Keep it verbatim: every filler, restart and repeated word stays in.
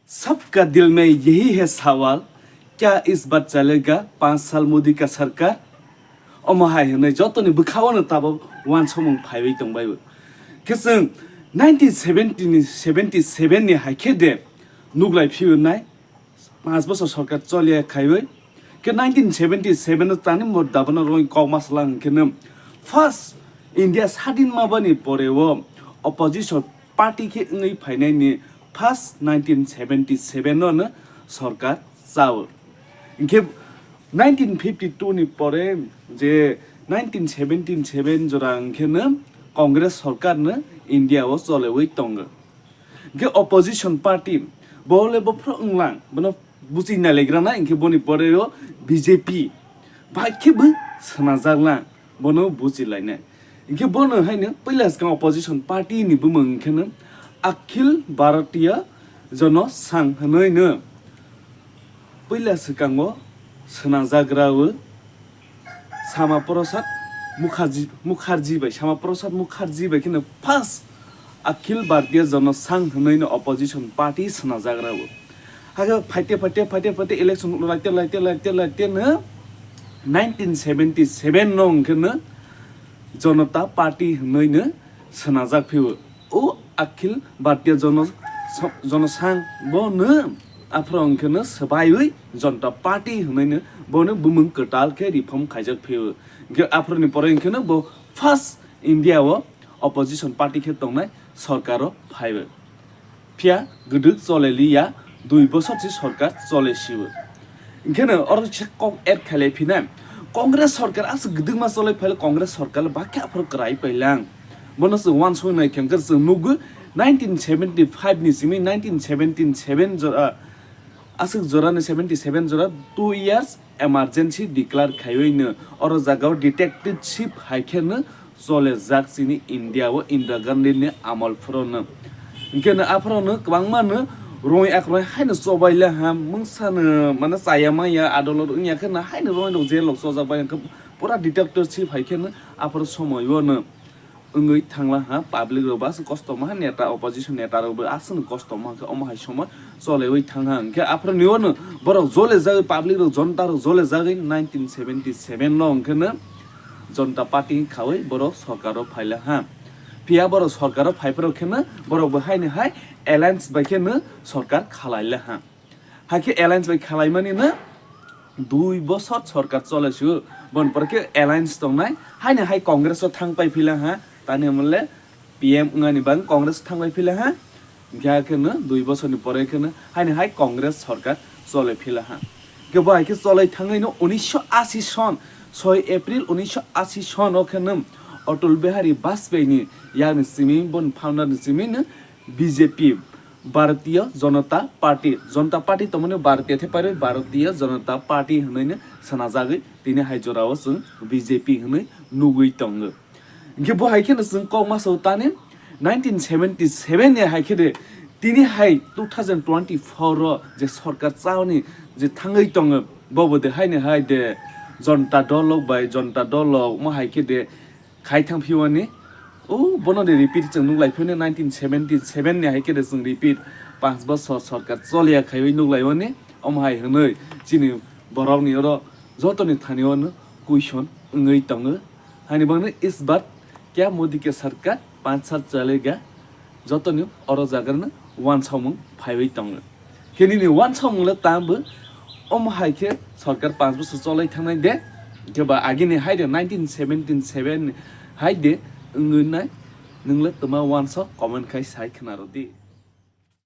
सबका दिल में यही है सवाल, क्या इस बार चलेगा पाँच साल मोदी का सरकार? Omo hai hwnwi jotoni bwkhao no tabuk uansukmung phaiwi tongbai. Khe chwng nineteen seventy ni, seventy seven ni hai khe de nuklai phiyunai, panch bosor sorkar choliya khaiwi. Khe nineteen seventy seven o tani mo dabana roi kok masala hwnkhe no first India sadin mabani pore o opposition party khe wngwi phainai ni first nineteen seventy seven o no sorkar chao. Hwnkhe nineteen fifty two ni pore je nineteen seventy seven jora hwnkhe no Congress sorkar no India o cholewi tongo. Hwnkhe opposition party bo le bophro wnglang, bono buchi nailegrana, hwnkhe boni pore o B J P bai khe bo swnajaklang, bono buchi lainai. Hwnkhe bono haino puila swkang opposition party ni bumung hwnkhe no Akhil Bharatiya Jana Sangh hwnwi no puila swkango swnajagra o Sama Prasad Mukherjee, Mukherjee bai, Sama Prasad Mukherjee bai kheno first Akhil Bharatiya Jana Sangh hwnwi no opposition party swnajagra o. Hakhe phaite, phaite, phaite, phaite election laite, laite, laite, laite no nineteen seventy seven no hwnkhe no Janata Party hwnwi no swnajak phio. O Akhil Bharatiya Jana, Jana Sangh bo no aphro hwnkhe no swbaiwi Janata Party hwnwi no bo no bumung kwtal khe reform khaijak phio. Hwnkhe aphro ni pore hwnkhe no bo first India o opposition party khe tongnai sorkar o phaiwi. Phiya gwdwk chole liya, dui bosor se sorkar chole siwo. Hwnkhe no oro se kok add khailai phina Congress sorkar aswk gwdwkma cholai phaile Congress sorkar bakhe aphuru kwrai pailang. Bono chwng uansuknai khe hwnkhe chwng nukgo nineteen seventy five ni simi nineteen seventy seven jora, aswk jora ni seventy seven jora two years emergency declare khaiwi no oro jaga o dictatorship hai khe no cholejak chini India o Indira Gandhi ni amol phoro no. Hwnkhe no aphoro no kwbangma no roi akroi haino chobaila ha, mungsa no mane chaya maya adolot wngya khe no haino roi rok jail rok chojak bai hwnkhe pura dictatorship hai khe no aphoro somoi o no wngwi thangla ha, public rok bo aswk kosto ma ha, neta opposition neta rok bo aswk no kosto ma ha khe omo hai somoi cholewi thang ha. Hwnkhe aphoro ni o no borok jole jagwi public rok jonta rok jole jagwi nineteen seventy seven no hwnkhe no Janata Party khawi borok sorkar o phaila ha. Phiya borok sorkar o phaiphuru khe no borok bo haini hai alliance bai khe no sorkar khalaila ha. Hakhe alliance bai khalaimani no dui bosor sorkar chole su, bon pore khe alliance tongnai, haini hai Congress o thang pai phila ha, tani mole P M wngani bang Congress thang pai phila ha, hwnkhe hakhe no dui bosor ni pore khe no haini hai Congress sorkar chole phila ha. Hwnkhe bo hai khe cholai thangwi no unisho ashi son, soi April unisho ashi son o khe no Atal Bihari Vajpayee ni yakni simi, bon founder ni simi no B J P, Bharatiya Janata Party, Janata Party tongmani Bharatiya thepari Bharatiya Janata Party hwnwi no swnajagwi tini hai jorao chwng B J P hwnwi nugwi tongo. Hwnkhe bo hai kheno chwng kok masa o tani nineteen seventy seven ni hai khe de tini hai two thousand twenty four o je sorkar chaoni je thangwi tongo, bobo de haini hai de Janata Dol rok bai Janata Dol rok mo hai khe de khai thang phiwani. O bono de repeat chwng nuklai phino nineteen seventy seven ni hai khe de chwng repeat panch bosor sorkar choliya khaiwi nuklaiwani. Omo hai hwnwi chini borokni oro jotoni thani ono question wngwi tongo. Hani bangno is baar kya Modi ke sarkar panch saal chalega, jotoni oro jaga no uansukmung phaiwi tongo. Khe nini uansukmung le tamo, omo hai khe sorkar panch bosor cholai thangnai de, khe ba agini hai de nineteen seventy seven hai de wngwi nai, nwng le twma uansuk comment khai sai khna rw di.